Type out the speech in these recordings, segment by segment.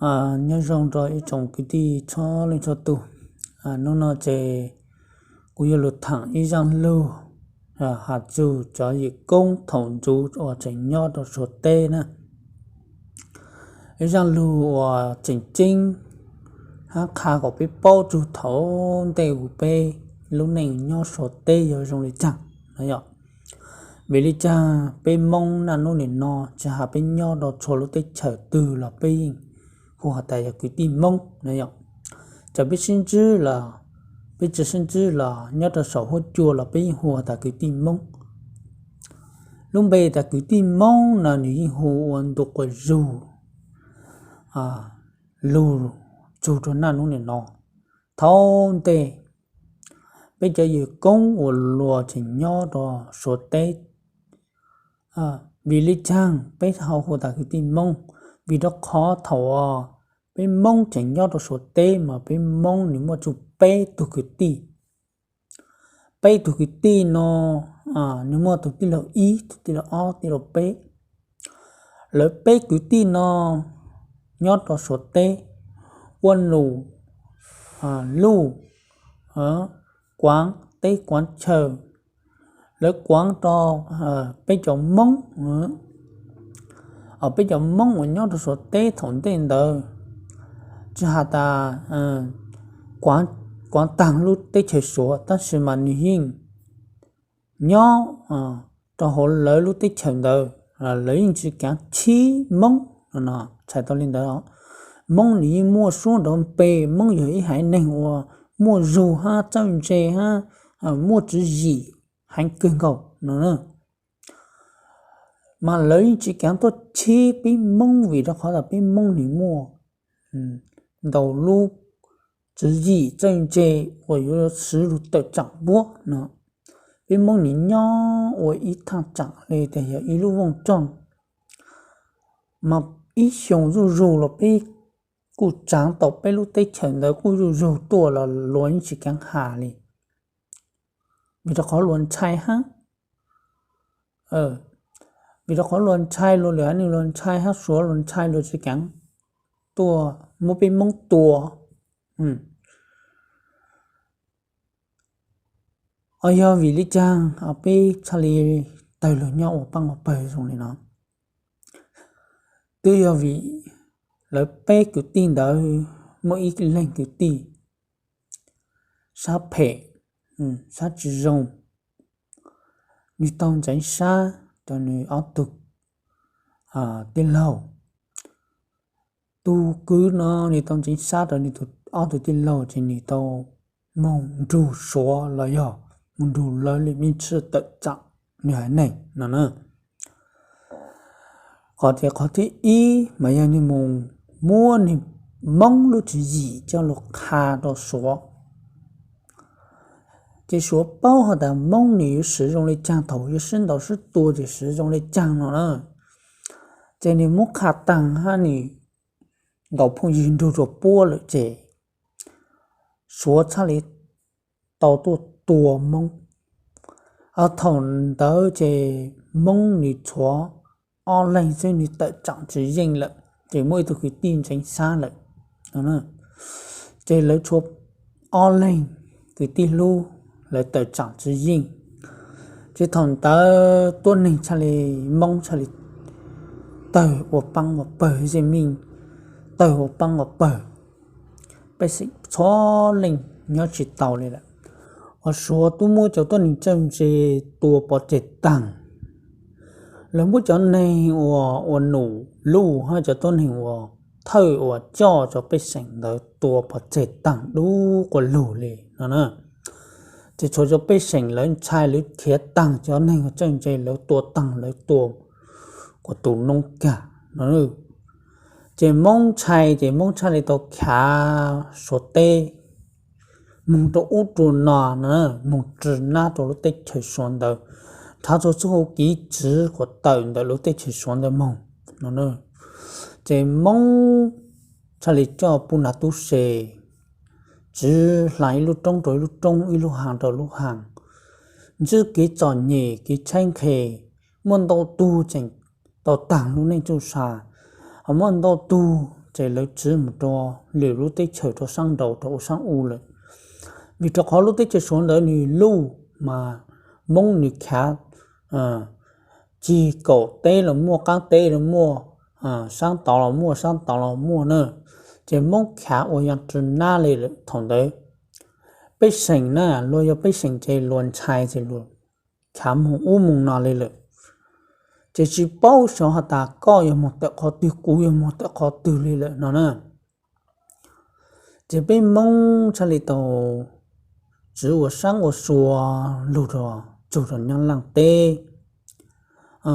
Nyob zoo rau ib tsoom kwv tij txhua leej txhua tus. Hnub no ces kuv yuav lug thaam ib zaaj lug has txug cov yawm koob thaum ntxuv uas tseem nyob rau Suav teb na. Ib zaaj lug uas tseem ceeb hab qha kom peb paub txug thaum ntej uas peb lub neej nyob Suav teb yog zoo le caag no yom. Vim le caag peb Moob naj nub nim no tsi has peb nyob rau txhua lub teb chaws twg los peb yeej hu has tas yog kwv tij Moob no yom. Txawm peb sib ntsib los peb tsi sib ntsib los nyob rau saum huab cua los peb yeej hu has tas kwv tij Moob. Lub npe tas kwv tij Moob no nwg yeej hu ua ntu quas zug lug txug rau naj nub nim no. Thaum ntej peb cov yawm koob uas luas tseem nyob rau Suav teb, vim le caag peb ho hu tas kwv tij Moob? Vim rau qhov thaum peb Moob tseem nyob rau Suav teb mas peb Moob nwg muaj txug peb tug kwv tij. Peb tug kwv tij no nwg muaj tug tij laug ib, tug tij laug ob, tij laug peb. Lawv peb kwv tij no nyob rau Suav teb ua num luj kuaav teb kuaav chaw. Lawv kuaav rau peb cov Moob, peb cov Moob uas nyob rau Suav teb thaum ntej ntawd, tsi has tas kuaav taag lub teb chaws Suav tab sis mas nwg yeej nyob rau hauv lawv lub teb chaws ntawd, lawv yeej tsi kaav txhib Moob no. Txhais tau le ntawd, Moob nwg yeej muaj suab nrov npe, Moob yog ib haiv neeg uas muaj zug hab txawj ntse hab muaj tswv yim heev kawg nkaus no. Mas lawv yeej tsi kaav tuaj txhib peb Moob vim rau qhov tas peb Moob nwg muaj ntau lub tswv yim txawj ntse uas yuav siv lug tawm tsaam puab no. Peb Moob nwg nyob ua ib thaaj tsaam le tas yog ib lub vooj tsoog, mas ib xyoos zuj zug los peb kuj tsaav tau peb lub teb chaws ntawd kuj zuj zug tuaj los luas yeej tsi kaav has le. Vim rau qhov luas ntshai hab, vim rau qhov luas ntshai, luas lwm haiv neeg luas ntshai hab Suav luas ntshai, luas tsi kaav tuaj muab peb Moob tua. Yog vim le caag peb txhaj le tawg lug nyob ua paab ua pawg zoo le no? Twb yog vim lawv peb kwv tij ntawd muaj ib leeg kwv tij sab phem, sab tsi zoo, nwg tau ntxeev sab rau nwg ob tug tij laug. Tug kwv no nwg tau ntxeev sab rau nwg ob tug tij laug ces nwg tau moog nrug Suav los yog moog nrug lawv le mej tsi tawm tsaam nwg haiv neeg no na. Qhov tias qhov thib ib mas yog nwg moog muab nwg Moob lub tswv yim coj lug qha rau Suav. Ces Suav paub has tas Moob nwg yuav siv zoo le caag thaum yuav sib ntaus sib tua ces siv zoo le caag no na. Ces nwg muab qha taag hab nwg ntaus phooj ywg nrug rua puab lawm ces Suav txhaj le tau tuaj tua Moob. Thaum ntawd ces Moob nwg tshuav ob leeg xwb nwg tawm tsaam tsi yeej lawm ces muaj ib tug kwv tij ntxeev sab lawm. Ces lawv tshuav ob leeg kwv tij hlub lawv tawm tsaam tsi yeej. Ces thaum ntawd tuab neeg txhaj le, Moob txhaj le tawg ua paab ua pawg, zej mej tawg ua paab ua pawg, pej xeem txhua leej nyob tsi tau le lawm. Ua Suav tub muab cov tuab neeg txawj ntse tua pov tseg taag. Lawv muab cov neeg uas ua num luj hab cov tuab neeg uas thawj uas coj cov pej xeem ntawd tua pov tseg taag dub quas lug le no na. Ces tshuav cov pej xeem lawv ntshai lawv khiav taag, cov neeg txawj ntse lawv tua taag lawv tua kuas tu noob kag no. Ces Moob ntshai ces Moob txhaj le tau khav Suav teb moog rua ub rua no, moog tsi nab rua lub teb chaws Suav ntawd, nrhav txug txuj kev tsiv kuas tawm ntawm lub teb chaws Suav ntawd moog no. Ces Moob txhaj le coj puj nag tub se tsiv hla ib lub roob rua ib lub roob, ib lub hav rua lub hav, ntsib kev txom nyem kev tshaib nqhis, muaj ntau tug tseem tau taag lub neej txuj sa, ho muaj ntau tug ces lawv tsiv mus rau lwm lub teb chaws rau sab nraud rau ua sab u lawm. Vim rau qhov lub teb chaws Suav ntawd nws luj mas Hmoob nws khav cig kaum teb los muaj, qaab teb los muaj, sab tod los muaj, sab tod los muaj na. Ces Hmoob khav ua yog rau nab li lawm thaum ntawd. Pej xeem na, luag yog pej xeem ces luag ntshai ces luag khav moog ub moog no li lawm. Ces tsis paub xyov has tas koj yog moog tawm qhov twg, kuv yog moog tawm qhov twg li lawm no na. Ces peb Hmoob txhaj li tau tsiv ua saab ua sua lug rua, txug rua Nyab Laaj teb.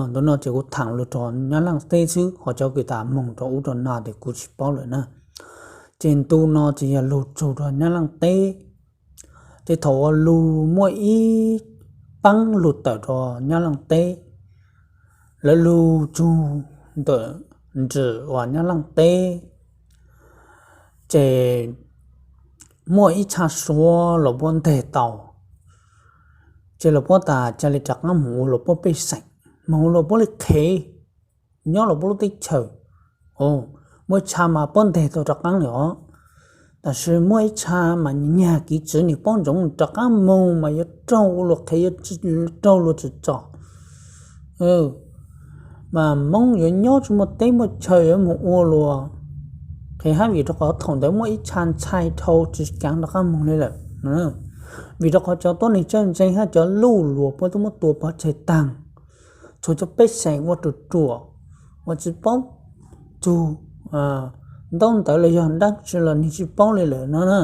Ntu no ces kuv thaam lug rua Nyab Laaj teb xwb, ho cov kws tas moog rua ub rua no tes kuv tsis paub lawm na. Ces ntu no ces yog lug txug rua Nyab Laaj teb. Ces thaum uas lug muaj ib paab lug tawm rua Nyab Laaj teb, lawv lug txug ntawm nrim uas Nyab Laaj teb, ces muaj ib txha Suav los puab nteg tau. Ces los puab tas ca le rov qaab moog ua los puab pej xeem, moog ua los puab le qhev nyob los puab lub teb chaws. Muaj ib txha mas puab nteg tau rov qaab li os, tab sis muaj ib txha mas nyag kev tsiv nwg paub ntsoov rov qaab moog mas yuav raug ua luag qhev, yuav raug luag tsim txom. Mas Hmoob yuav nyob tsis muaj teb muaj chaw yuav moog ua luag qhev hab vim rau qhov thaum ntawd muaj ib txha ntxhai dhau tsis kaav rov qaab moog li lawm. Vim rau qhov cov tuab neeg txawj ntse hab cov luj luas puab tub muab tua pov tseg taag, txhua cov pej xeem ua ruam ruam, ua tsis paub txug ntaub ntawv los yog dlaab tsi los nwg tsis paub li lawm no na.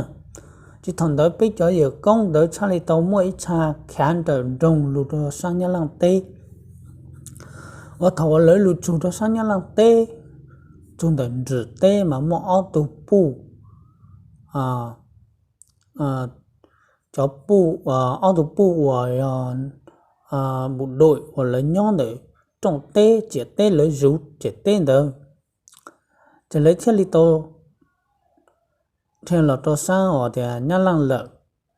Ces thaum ntawd peb cov yawm koob ntawd txhaj li tau muaj ib txha khav nrawm nroog lug rua saab Nyab Laaj teb. Ua thaum uas lawv lug txug rua saab Nyab Laaj teb, txug ntawm nrim teb mas muaj ob tug puj, cov puj, ob tug puj uas yog bộ đội uas lawv nyob ntawm rooj teb ciam teb, lawv zuv ciam teb ntawd, ces lawv thiaj li tau dhia los rau saab uas tias Nyab Laaj lawm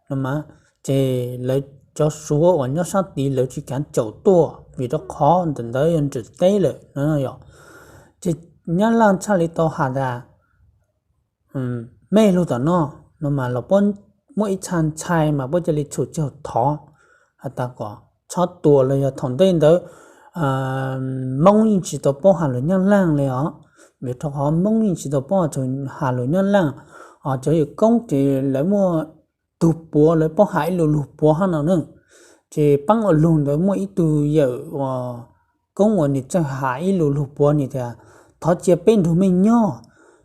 no mas, ces lawv cov Suav uas nyob saab tid lawv tsis kaav caum tuaj vim rau qhov ntawm ntawd yog nrim teb lawm no yom. Ces Nyab Laaj txhaj li tau has tas, mej lug tom no no mas los puab muaj ib txha ntxhai mas puab ca le txhum caug thov has tas kom txhob tua los yog thaum ntej ntawd Moob yeej tsis tau paub has lug Nyab Laaj li os. Vim rau qhov Moob yeej tsis tau paub has lug Nyab Laaj, cov yawm koob ces lawv muaj tug puav lawv paub has ib lu lug puav hab no na. Ces paab ua lug ntawd muaj ib tug yawm uas koob uas nwg txawj has ib lu lug puav, nwg tias thov cia peb nrug mej nyob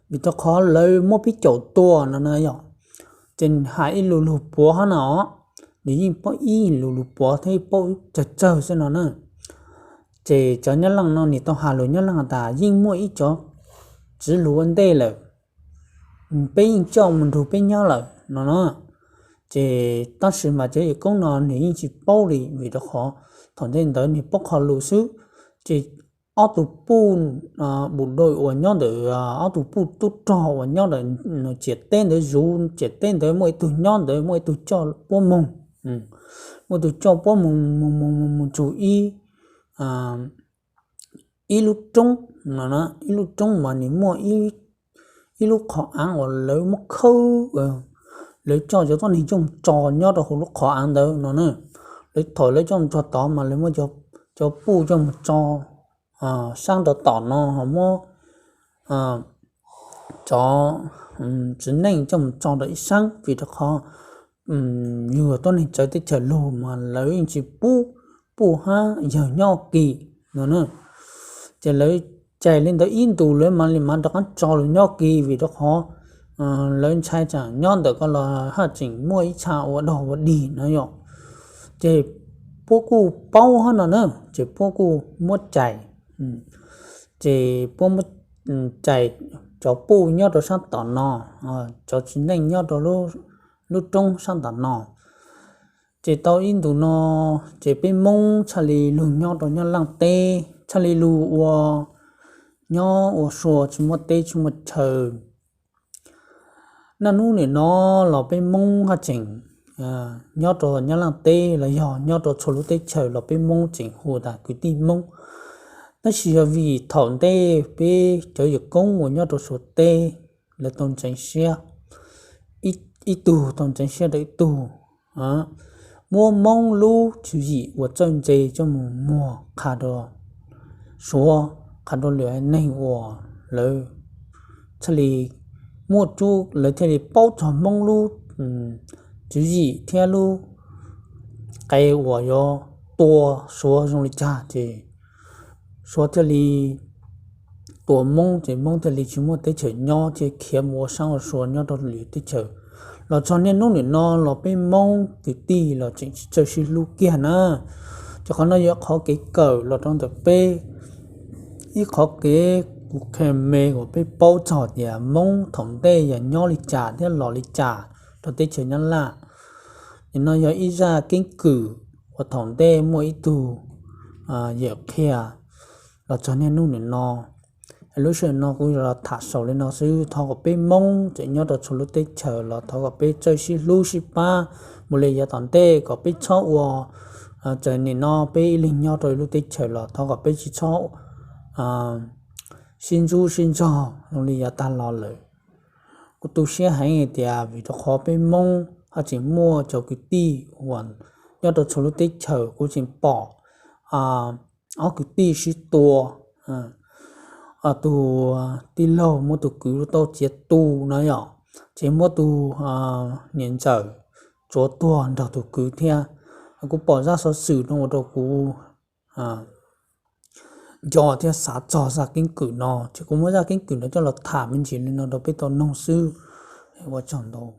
vim rau qhov lawv muab peb caum tua no na yom. Ces has ib lu lug puav hab no, nwg yeej paub ib lu lug puav thiab paub tsawg tsawg xwb no na. Ces cov Nyab Laaj no nwg tau has lug Nyab Laaj has tas yeej muaj ib cov tsiv lug ua ntej lawm, peb yeej coj mus nrug peb nyob lawm no na. Ces tab sis mas cov yawm koob no nwg yeej tsis paub li vim rau qhov thaum ntej ntawd nwg paub qhov lug xwb. Ces ob tug puj bộ đội uas nyob ntawm, ob tug puj tub rog uas nyob ntawm ciam teb ntawd, zuv ciam teb ntawd muaj ib tug nyob ntawd, muaj ib tug coj puab moog, muaj ib tug coj puab moog moog moog moog txug ib ib lub roob no, ib lub roob mas nwg muaj ib lub qhov aav uas lawv muab khawb, lawv coj cov tuab neeg coj mus tso nyob rau hauv lub qhov aav ntawd no na. Lawv thaum lawv coj mus tso tod mas lawv muab cov puj coj mus tso saab rau tom no, ho muab cov txiv neej coj mus tso rau ib saab vim rau qhov yug tuab neeg txawv teb chaws lug mas lawv yeej tsis pub puj hab yawg nyob ua ke no na. Ces lawv cais li ntawd ib ntus lawv mam li mam rov qab tso lug nyob ua ke vim rau qhov lawv ntshai tsam nyob ntawm ko los haj tseem muaj ib txha ua dog ua dig no yom. Ces puab kuj paub hab no na, ces puab kuj muab cais, ces puab muab cais cov puj nyob rau saab tom no, cov txiv neej nyob rau lub roob saab tom no. Ces tau ib ntus no, ces peb Moob txhaj li lug nyob rau Nyab Laaj teb, txhaj li lug ua, nyob ua sua tsis muaj teb tsis muaj chaw. Naj nub nim no los peb Moob haj tseem nyob rau Nyab Laaj teb los yog nyob rau txhua lub teb chaws los peb Moob tseem hu tas kwv tij Moob. Tab sis yog vim thaum ntej peb cov yawm koob uas nyob rau Suav teb, lawv tau ntxeev siab, ib tug tau ntxeev siab rau ib tug, muab Hmoob lub tswv yim uas txawj ntse coj mus muag qha rau Suav, qha rau lwm haiv neeg uas lawv thiaj li muaj, lawv thiaj li paub txog Hmoob lub tswv yim thiab lub qe uas yuav tua Suav zoo li cas ces Suav thiaj li tua Hmoob ces Hmoob thiaj li tsis muaj teb chaws nyob thiaj khiav mus ua sab ua sua nyob rau lwm teb chaws. Los txog niaj hnub nim no los peb Hmoob kwv tij los tseem tsis txawj sib hlub kiag na. Ces qhov no yog qhov kev kawm los rau ntawm peb, ib qhov kev kuv qhia me uas peb paub txog tias Hmoob thaum ntej yog nyob li cas thiab los li cas rau teb chaws Nyab Laj. Nim no yog ib zaj keeb kwm uas thaum ntej muaj ib tug yawm qhia los txog niaj hnub nim no. Lub sij hawm no kuv yuav los tham xaus li no xwb, thov kom peb Hmoob tseem nyob rau txhua lub teb chaws los thov kom peb txawj sib hlub sib pab mus li yav tom ntej kom peb txhob ua, txawm nim no peb ib leeg nyob rau ib lub teb chaws los thov kom peb tsis txhob sib ntxub sib ntxog zoo li yav tag los lawm. Kuv tu siab heev hais tias vim rau qhov peb Hmoob ho tseem muaj cov kwv tij uas nyob rau txhua lub teb chaws, kuv tseem pom ob kwv tij sib tua, tus tij laug muab tus kwv tau txiav tu no yom, ces muab tus niam ntxawm tsuav tuag nrog tus kwv thiab. Kuv pom zaj xov xwm no ua rau kuv nco thiab xav txog zaj keeb kwm no ces kuv muab zaj keeb kwm no coj los tham me ntsis li no rau peb tau noog xwb. Ua tsaug ntau.